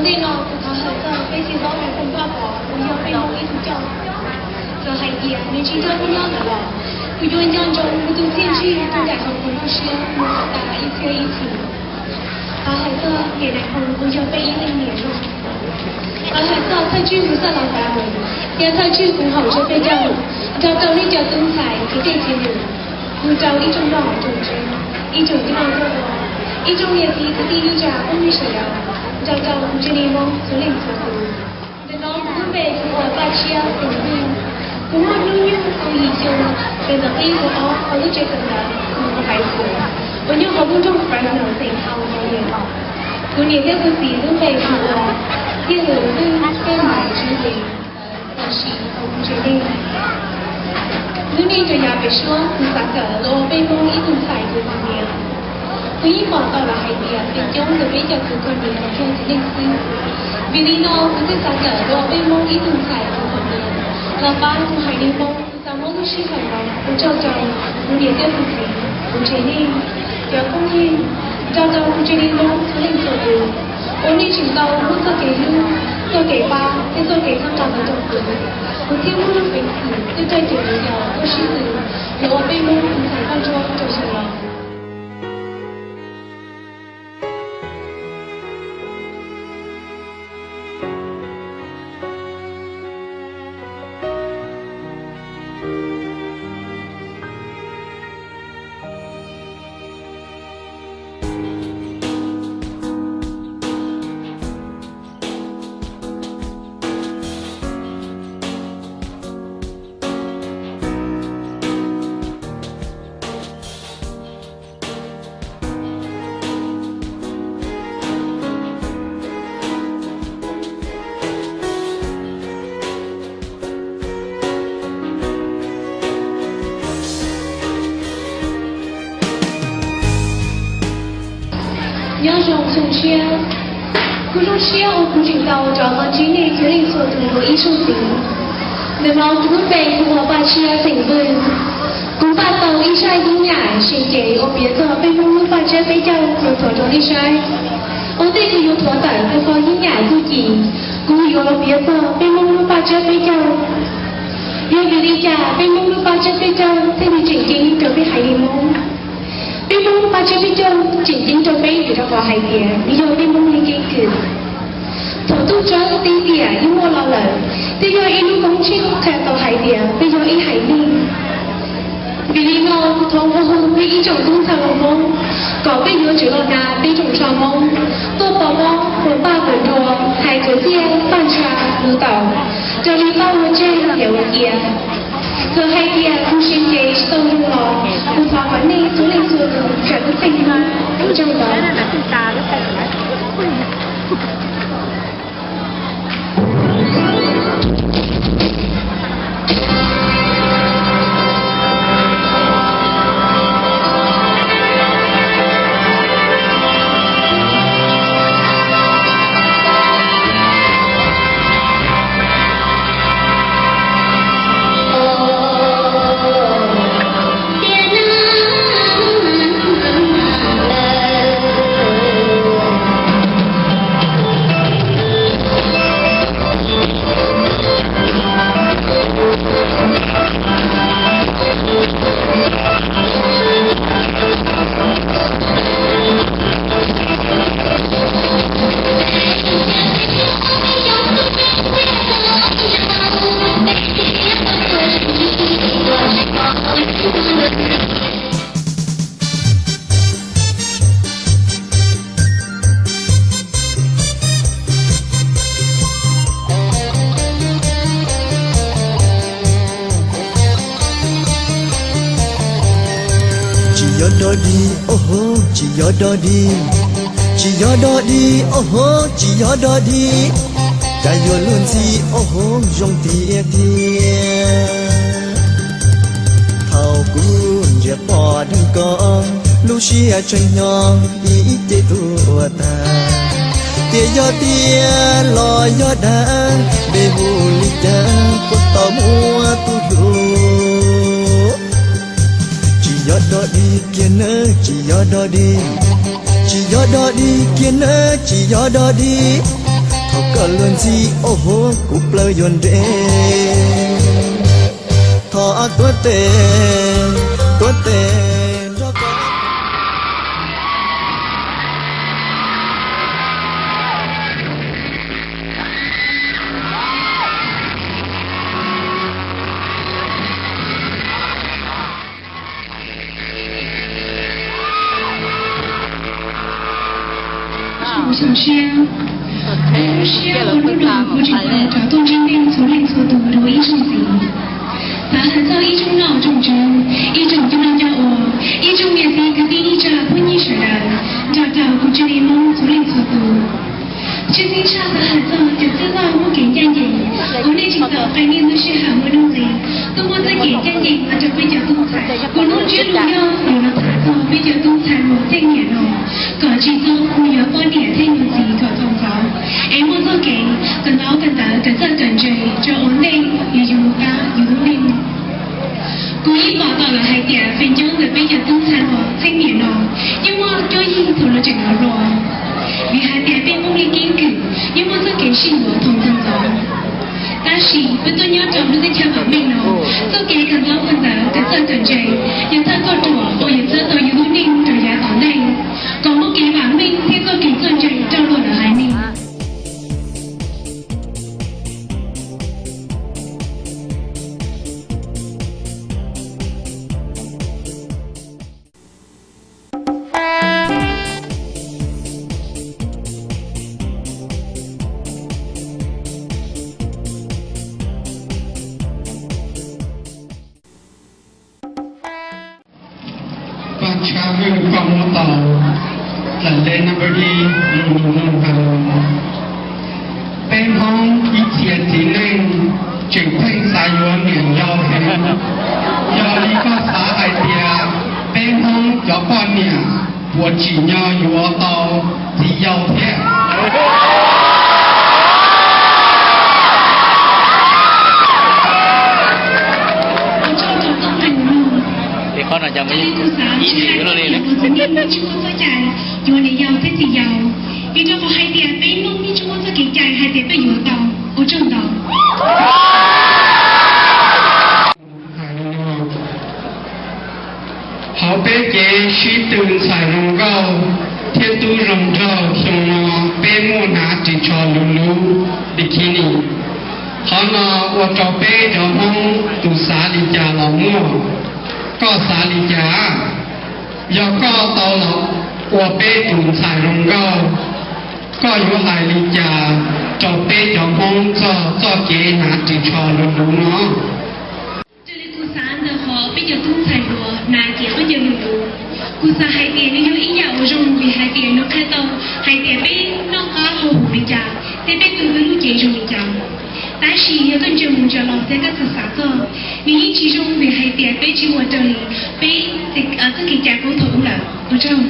Ntej no kuv thov hawm txog peb txiv hlob Hmoob Vaj Pov uas yog peb Hmoob ib tug coj, txawm hais tias nws tsis nrog kuv nyob ntawd los kuv yuav nco ntsoov kuv tus txiaj ntsig tus daim hauv kuv lub siab mus kom tas ib txhiab ib txhis. Thov hawm txog niam Nais Phoo uas yog peb ib leej niam zoo. Thov hawm txog thawj tswj Hmoob Xaj Los Kav thiab thawj tswj kuv haum tsawg peb caug, nrog rau nej cov tub ntxhais kwv tij txiv lwm, mus rau ib tsoom noj tsoom tswv, ib tsoom tij laug tuaj ua, ib tsoom niam txiv kwv tij neej tsa phooj ywg sawv daws, nrog rau kuv tsev neeg Hmoob txhua leej txhua tus. Ntawm no kuv lub npe hu ua Paj Tshiab Xeem Hwj. Kuv muaj hnub nyoog kaum yim xyoo, ces ntawm qib kaum ob hauv lub tsev kawm ntawv kuv hais xwm uas nyob hauv lub nroog Fresno xeem California. Kuv niam thiab kuv txiv lub npe hu ua Txhiaj Lwm Hwj Tej Maiv Tswv Lis, los sis kuv tsev neeg. Lub neej rau yav pem suab kuv xav kawm los ua peb Hmoob ib tug ntxhais tus poj niam. Kuv yeej pom tau lawm hais tias feem coob ntawm peb cov kwv poj niam yog txiv neej xwb. Vim li no kuv thiaj xav kawm los ua peb Hmoob ib tug ntxhais tus poj niam los pab kuv haiv neeg Hmoob. Kuv xav muab lub sij hawm no ua tsaug rau kuv niam thiab kuv txiv, kuv tsev neeg, cov phooj ywg, nrog rau kuv tsev neeg Hmoob txhua leej txhua tus uas nej tseem tau muab txoj kev hlub, txoj kev pab thiab txoj kev txhawb nqa ntawd rau kuv. Kuv thiaj muaj lub peev xwm thiab raws cem lub yam tuaj sib tw los ua peb Hmoob tus ntxhais toj ntsuab rau sawv daws. Nyob zoo xyoo tshiab, kuv zoo siab uas kuv tseem tau rov qab ntsib nej txhua leej txhua tus dua ib zaug ntxiv. Ntawm no kuv lub npe hu ua Paj Tshiab Xeem Hwj. Kuv npaj tau ib zaj yeeb yam seem cev uas piav txog peb Hmoob lub paj tsiab peb caug los thuav rau nej saib. Ua ntej kuv yuav thuav tawm txoj koj yeeb yam txuj ci, kuv yuav piav txog peb Hmoob lub paj tsiab peb caug. Yog vim li cas peb Hmoob lub paj tsiab peb caug thiaj li tseem ceeb rau peb haiv neeg Hmoob? Peb Hmoob lub paj tsiab peb caug tseem ceeb rau peb vim rau qhov hais tias nws yog peb Hmoob li keeb kwm. Thaum tub tsawb tib tiam yeej muaj los lawm, twb yog ib lub koob tsheej qhia tau hais tias peb yog ib haiv neeg. Vim li no kuv thov nqua hu peb ib tsoom tub ntxhais Hmoob kom peb yuav tsum los hnav peb tsoom tsho Hmoob tuaj pov pob, puas npaj puas nrua, hais kwv txiaj paj ntsha mus tau, raws li pab ua tseg yam ua cia. Txawm hais tias kuv siv ntev tsis tau zoo los kuv thov kom nej txhua leej txhua tus txawm lub txim ua tsaug ntau. Tsis yog dog dig, o ho, tsis yog dog dig. Tsis yog dog dig, o ho, tsis yog dog dig. Cas yuav luag ntxhi, o ho, zoo tiag tiag. Thaum kuv ntsia pom dheev koj, lub siab tseem hnyo ib ce tuag tag. Tias yog tiag los yog dag, npe hu li cas puas tau muaj tus hlub. Tsis yog dog dig kiag nawb, tsis yog dog dig. Tsis yog dog dig kiag nawb, tsis yog dog dig. Luag ntxhi ua huv kuv plaws yuav nres, thov tuab tes, tuab tes nrog koj. Ua siab, ua siab ua lub nroog kuv tseem tau rov tuaj ntsib nej txhua leej txhua tus dua ib zaug ntxiv. Xav hais txog ib tsoom nom tsoom tswv, ib tsoom coj noj coj ua, ib tsoom niam txiv kwv tij neej tsa phooj ywg sawv daws, nrog rau kuv tsev neeg Hmoob txhua leej txhua tus. Tshwj xeeb tshaj xav hais txog cov txwj laug muaj kev ncaj ncees uas nej tseem tau qee niaj ntug sij hawm muaj nuj nqis tuaj muab txoj kev ncaj ncees los rau peb cov tub ntxhais. Kuv lub ntsiab lus yog yuav los tham txog peb cov tub ntxhais Hmoob txheej niam no, kom tsis txhob mus yuav poj niam thiab yuav txiv kom txaus ntxov, es muaj txoj kev kawm ntaub kawm ntawv kawm txawj kawm ntse rau ua ntej yus yug qab yus lub neej. Kuv yeej pom tau lawm hais tias feem coob ntawm peb cov tub ntxhais Hmoob txheej niam no yeej muaj cuab yig thaum lawv tseem hluas, vim hais tias peb Hmoob li keeb kwm yeej muaj txoj kev sib yuav thaum txaus ntxov. Tab sis peb tuaj nyob rau lub teb chaws vam meej no, txoj kev kawm ntaub kawm ntawv kawm txawj kawm ntse yog thawj kauj ruam uas yuav txhawb tau yus lub neej rau yav tom ntej, kom muaj kev vam meej thiab txoj kev txawj ntse rau luag lawv haiv neeg. Koj tshaj hwj koj muab tau txawm le number ib lus lus nug hais los, peb Hmoob ib txhia txiv neej tseem pheej xav yuav niam yau heev. Yog li koj xav hais tias peb Hmoob cov poj niam puas tsim nyog yuav tau txiv yau thiab? Qhov no cov me nyuam ib txwm yuav luaj li. Tsis muaj txoj cai yuav niam yau thiab txiv yau, vim rau qhov hais tias peb Hmoob yeej tsis muaj txoj kev cai hais tias peb yuav tau. Ua tsaug ntau. Hauv peb cev sib tw ntxhais zoo nkauj thiab tub zoo nraug xyoo no peb muaj hnav ris tsho luv luv bikini. Qhov no ua rau peb cov Hmoob tus xav li cas los muaj. Koj xav li cas? Yog koj tau los ua peb tus ntxhais zoo nkauj, koj yuav hais li cas rau peb cov Hmoob txog txoj kev hnav ris tsho luv luv no? Raws li kuv xav ntawm qhov peb cov tub ntxhais hluas hnav cev khaub ncaws luv luv, kuv xav hais tias nws yog ib yam uas zoo vim hais tias nws qhia tau hais tias peb noj qab haus huv li cas thiab peb tu lub cev zoo li cas. Tab sis yog koj ntsia mus ntsia los thiab koj xav xav txog, nws yeej tsis zoo vim hais tias peb tsis ua raws li peb txoj kev cai qub thaum ub lawm. Ua tsaug.